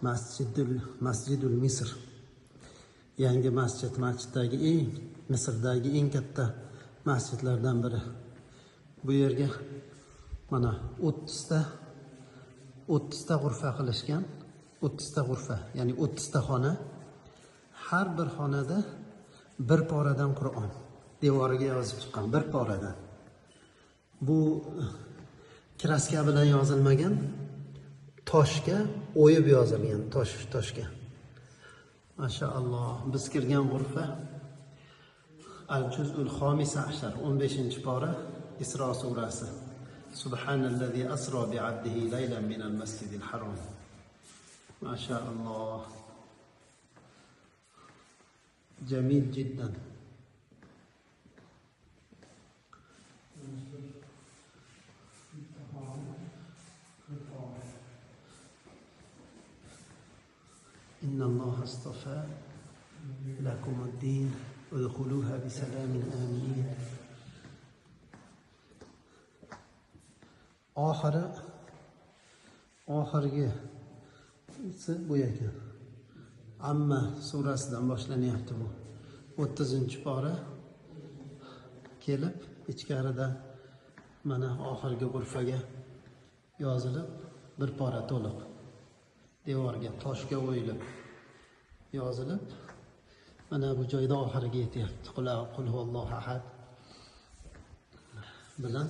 Masjidul Misr. Yangi masjid, masjiddagi eng, Misrdagi eng katta masjidlardan biri. Bu yerga mana 30 ta g'urfa qilishgan. 30 ta g'urfa, ya'ni 30 ta xona. Har bir xonada bir poradan Qur'on devoriga yozib chiqqan, bir poradan. Bu kraska bilan yozilmagan, toshga o'yib yozilgan, toshga. Mashaalloh, biz kirgan g'urfa Al-Juz'ul Xomis ashar, 15-pora, Isro surasi. Subhanallazi asro bi'abdihi laylan minal masjidil harom. Mashaalloh. Jamil jiddan. إن الله اصطفى لكم الدين ادخلوها بسلام آمنين. Oxirgisi bu ekan. Amma surasidan boshlanyapti bu. 30-pora kelib ichkarida mana oxirgi g'urfaga yozilib, bir pora to'liq devorga, toshga o'yilib yozilib, mana bu joyda oxiriga yetyapti. Qul huvallohu ahad bilan.